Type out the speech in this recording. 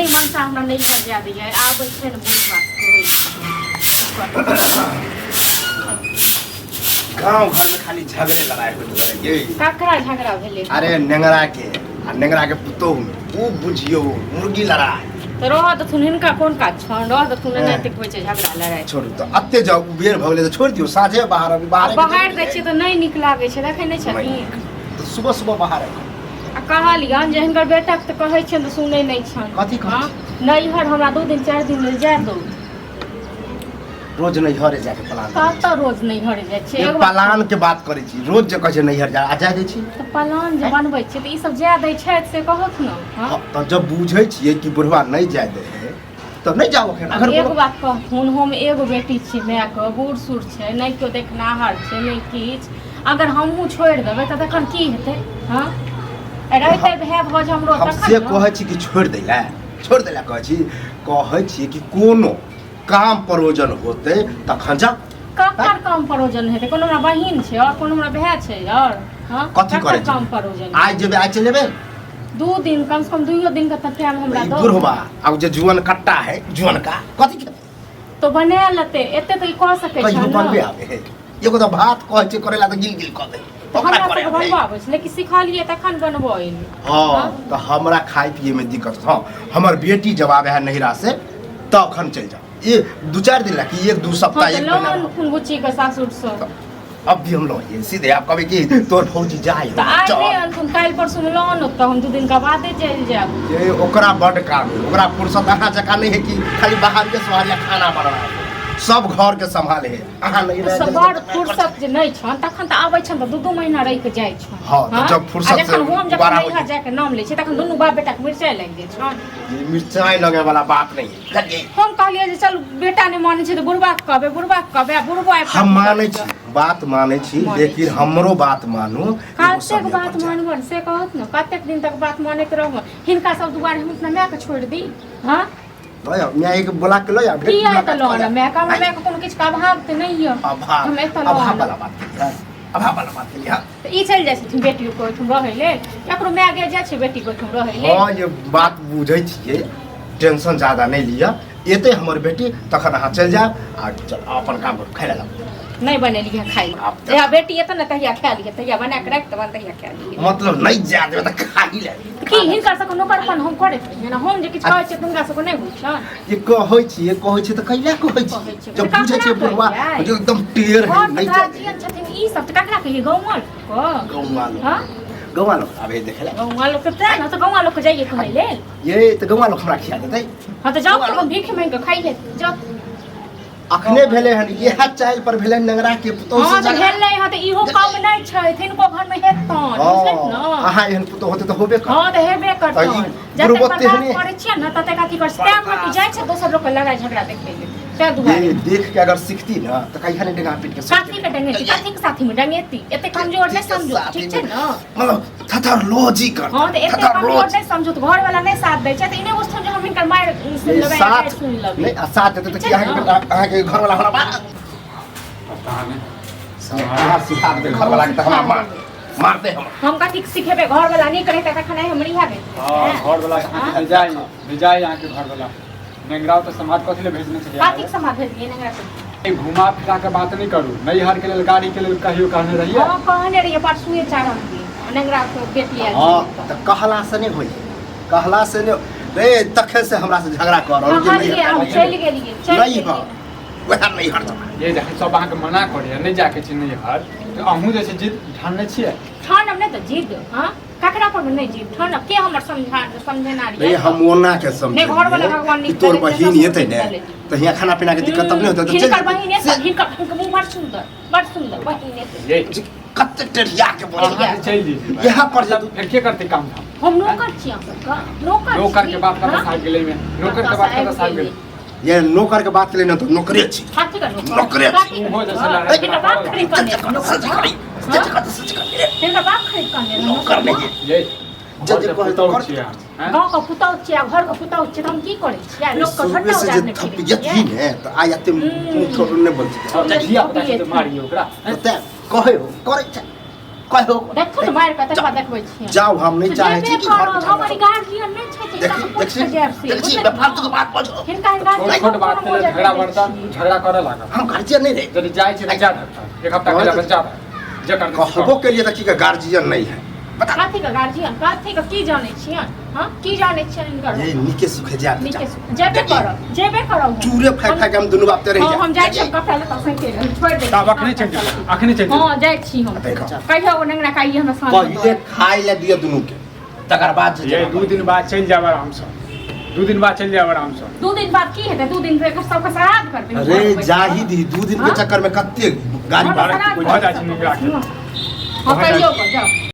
नहि मनसा हमरा नैहर जाय दैया, आबै छै ने बुढ़बा कहै गांव घर में खाली झगड़े लड़ाई होइत रहै ये। ककरा झगड़ा भेलै? अरे नेंगरा के आ नेंगरा के पुतोहु में ओ बुझियो मुर्गी लड़ाई। तऽ रहऽ देथुन, हिनका कोन काज छनि, रहऽ देथुन। एनाहिते होइ छै झगड़ा लड़ाई। छोड़ू तऽ अते जब उबेर भऽ गेलै तऽ छोड़ि दियौ, साँझे बाहर अभी बाहर बाहर दै छियै तऽ नहि नीक लागै छै, देखै नहि छथिन? तऽ सुबह सुबह बाहर आबि आ कहलियनि जे हिनकर बेटाके तऽ कहै छियनि तऽ सुनै नहि छनि। कथी कहै? हँ, नैहर हमरा 2 दिन 4 दिन लेल जाय दू। रोज नैहरे जाके प्लान बनै कतऽ रोज नैहर जाइ छियै? छै। एगो बात प्लान के बात करै छी, रोज जे कहै छै नैहर जा आ जाय दै छी। तऽ प्लान जे बनबै छियै तऽ ई सब जाय दै छथि से कहत ने? हँ। हँ, तऽ जब बुझै छियै कि बुढ़वा नहि जाय दै है तब नहि जाउ एखन। अगर एगो बात कहथुन, हम एगो बेटी छी मायके, बूढ़ सूढ़ छै, नहि केओ देखनाहर छै, नहि किछु। अगर हमहूँ छोड़ि देबै तऽ तखन की हेतै? हँ, रहितै भाय भौज हमरो हम तखन से ने। कहै छी कि छोड़ि दै लए, छोड़ि दै लए कहै छी? कहै छी कि कोनो काम परोजन होतै तखन जाउ। ककर काम परोजन हेतै? कोनो हमरा बहिन छै और कोनो हमरा भाय छै और? हँ, कथी ककर करै छी? काम परोजन? आइ जेबै, आइ चलि जेबै। 2 दिन, कम से कम 2 दिन के तऽ टाइम हमरा ई दो। बुढ़वा आ जे जुअन कट्टा है, जुअन का कथी खेतै? तो बना लेतै, एते तऽ ई कऽ सकै कहियो छै ने। बनबे आबै है? एगो तऽ भात कहै छै करै ला तऽ गिल गिल कऽ दे। तऽ ओकरा हमरा करे सबके आबै है? बनबऽ आबै छै, लेकिन सिखलियै तखन बनबऽ एलै। हँ, तऽ हमरा खाय पिए में दिक्कत। हँ, हमर बेटी जब आबै है नैहरा से तखन चलि जाउ, ये 2-4 दिन ला कि 1-2 सप्ताह। हँ, तऽ एक लऽ महीना। अनखुन बुच्चीके सासुरसँ। अब भी हम लइए सीधे आप कभी कि तोर फौजी जाय तऽ आइ चल। नहि अनखुन, काल्हि परसूमे लऽ आनू तऽ हम 2 दिनका बादे चलि जायब। ये ओकरा बड काम है, ओकरा फुर्सत अहाँ जकाँ नहीं है कि खाली बाहर के सोहारिया खाना बनाना, सब घर के संभाले है। अहाँ नहीं रह सब जाए बड़ तऽ फुर्सत जे नहि छनि तखन तऽ आबै छनि तऽ 2-2 महीना रहि कऽ जाइ छनि। हँ, तऽ जब फुर्सत आ जखन से हम जखन दोबारा होइ नैहर जायके नाम लै छियै तखन दुनू बाप बेटाके मिरचाइ लागि जाइ छनि। ये मिर्चाई लगे वाला बात नहीं है, बुझलियै? हम कहलियै जे चल बेटा नहि मानै छै तऽ बुढ़बाके कहबै, बुढ़बाके कहबै आ बुढ़बो आबि कऽ हम मानै छी, बात मानै छी। मानै लेकिन छी। हमरो बात मानू, एगो कतेक समय बात पर जाय। मानबनि से कहत ने? कतेक दिन तक बात मानैत रहब? हिनका सब दुआरे हम अपना मायके छोड़ि दी? हँ। लऽ आउ, माय के बोला के लऽ आउ, भेंट किया एतऽ मुलाकात लऽ कऽ आनब जायब। मायके? हमरा मायके कोनो किछुके अभाव तऽ नहि यऽ। अभाव हम एतऽ लऽ अभाव आनब। वाला बात केलियै, अभाव वाला बात केलियै। तऽ ई चलि जाइ छथिन बेटी के ओहिठाम रहै लेल, ककरो माय गे जाइ छै बेटी के ओहिठाम रहै लेल? हँ, ये बात बुझै छियै, टेंशन ज्यादा नहि लिअ। एतै हमर बेटी तखन अहाँ चलि जायब आ चल अपन काम करू, खाइ लए लाबू। नहि बनेलियै खाइ लए। आब जहिया बेटी एतै ने तहिया खाय लियै, तहिया बना कऽ राखि देबनि, तहिया खाय लियै। मतलब नहि जाय देबै तऽ खाही ले। की हिनकर सबके नौकरपन हम करैत रहियै ने? हम जे किछु कहै छियै तऽ हुनका सबके नहि होइ छनि। ये कहै छियै, कहै छियै तऽ कैला कहै कहै छियै? छियै। जब तऽ बुझै छियै ककरा बुढ़वा कहियै? जे एकदम टेढ़ है घर नहि के जाय। गार्जियन छथिन ई सब तऽ ककरा कहियै? गौआँ लोकके? गौआ लोक। हँ, गौआ लोक आबे देखै लए। गौआँ लोकके तें ने, तऽ गौआँ लोकके जाइए कहै लेल? ये तऽ गौआ लोक हमरा खिया देतै। हँ, तऽ जाउ तऽ हम भीख मांगि कऽ खाइ ले जाउ। अखने भेलै हन, इएह चालि पर भेलै नंगरा के पुतोहु हँ से तऽ झगड़ा। भेलै हँ तऽ इहो कम नहि छै, हिनको घरमे हेतनि, बुझलियै ने? अहाँ एहन पुतोहु होतै तऽ होबे करत। हँ, तऽ हेबे तऽ ई करतनि। जतेक बुढ़बो बर्दाश्त तेहने। करै छियै ने ततेक अथी करै छियै, तैं घटी जाइ छै दोसर लोकके लड़ाइ झगड़ा देखै लेल, तैं दुआरे। ये देख के अगर सीखती ना तऽ कहिया नहि डेंगा पीट के सीख साथी के डंगेती, कथी के साथी में डंगेती? एते कमजोर नहि समझो, ठीक छै ने? मतलब थथर लोजी कर। हँ, तऽ एते थथर कमजोर लोजी नहि समझो। तऽ घर वाला नहि साथ दै छै तऽ ई नहि बुझथुन जे हम हिनकर मारि सुनि ये लेबै, साथ सुनि लेबै। नहीं आ साथ देते तऽ ठीक की छै अहाँके ने? बेटा, अहाँके घर वाला हमरा मार पता नहि। अहाँ सिखा देबै घर वाला के तऽ हमरा मार मारते हमरा। हम कथी सिखेबै? घर वाला नीक रहितै तखन आइ हमर इएह भेल। हँ, घर वाला अहाँके भेजाइ भेजाइ अहाँके घर वाला नेंगराव तऽ समाज कथी लए भेजने छलियै? कथी के समाज भेजलियै नेंगरा के? घुमा फिरा के बात नहि करू, नैहर के लेल गाड़ी के लेल कहियो कहने रहियै? हँ, कहने रहियै परसुए चारम दिन नेंगरा के बेटी आयल। हँ, तऽ कहला से नहि होइ, कहला से नहि रे। तखन से हमरा से झगड़ा कर रहल जे कहलियै, नैहर हम चलि गेलियै, चलि नहीं गेलियै। हँ, वएह नैहर जमा। ये जखन सब अहाँके मना करैया नहि जाके छै नैहर तऽ अहूँ जे छै जिद ठानने छियै। ठानब नहि तऽ जिद? हँ, ककरा पर नहि जिद ठानब? के हमर समझा समझेना नहीं रहियै? हम ओना के नहीं, घरवाला समझे भगवान कि नीक तोर करै छै, बहिन ससुर एतै नीक ने करै छै। तऽ हियाँ खाना पीना के दिक्कत तब नहि होतै तऽ चलि हिनकर बहिन जेतै। एतै, हिनकर हिनकर मुँह बड़ सुन्दर, बड़ सुन्दर बहिन एतै। ये से कते टेढ़िया के बोलै। अहाँ जे चलि जइयै यहाँ पर जे फेर के करतै काम धाम? हम नौकर छी अहाँ सबके, नौकर नौकर छी। के बाप कतऽ हाँ? से आबि गेलै में? नौकर के बाप कतऽ से आबि गेलै? ये नौकर के बात के लिए ना तो नौकरे छी। कथी के नौकर? नौकरे छी। कथी के ओहो जे नौकर? छलै, हिनकर बाप खरीद कऽ अनने रहै सच नौकर। करी, सच कर, सच कर। हिनकर बाप खरीद कऽ अनने रहै नौकर नहीं है। ये जे घर जे के कहै पुतहु कर। छियै अहाँ, हैं? गाँव के पुतहु छियै आ घर के पुतहु छियै तऽ हम की करै छियै? लोक के शुरुए झट्टा से जे उजारने फिरै थपियत छियै। ही ने तऽ आइ एते मुँह थोड़ नहि बोलती। धिया पुता छै तऽ मारियौ ओकरा, हैं? तऽ कहै हो करै छै। कहो। देखो ने मारि कऽ तकर बाद देखबै छियै। जाउ, हम नहि से चाहै छी जेबे कि घर करब, के हमर झगड़ा। गार्जियन नहि छै जे देखी हिनका से पूछि देखी कऽ जायब से, देखी बुझलियै? बेफालतू के बात बजो। हिनका छोट गार्जियन छोट बात के लेल झगड़ा बढ़ता, झगड़ा करऽ लागल। हम गार्जियन नहीं रहे। यदि जाइ छै तऽ जा डॉक्टर, एक हफ्ता के लिए अपन जा जे कर कहबो के लिए तऽ की गार्जियन नहीं है बता। कथी के गार्जियन, कथी के की जानै छियन? हँ, की जानै छियन हिनकर? ये नीके सुखे जा। नीके जेबे करब, जेबे करब हम। चूरे फाइ फाइ के हम दुनू बाप ते रहि हँ, हम जाइ छी, जाए। हम कपड़ा लत्ता सैंते रहब, छोड़ि दै छी। तब अखने चलि जेबै, अखने चलि जेबै। हँ, जाइ छी हम। देखो। कहियो ओ नेंगरा काइए हमरा साँझ मे पहिले खाइ ले दिअ दुनू के, तकर बाद जे ये जेना 2 दिन बाद चलि जायब आरामसँ, 2 दिन बाद चलि जायब आरामसँ। 2 दिन बाद की हेतै? 2 दिन एकर सबके श्राद्ध करबै। अरे जाही दी, 2 दिन के हाँ? चक्कर में कते गाड़ी हँ, भाड़ा श्राद्ध भऽ जाइ छै नेंगरा के। हँ, कहियो कऽ जाउ।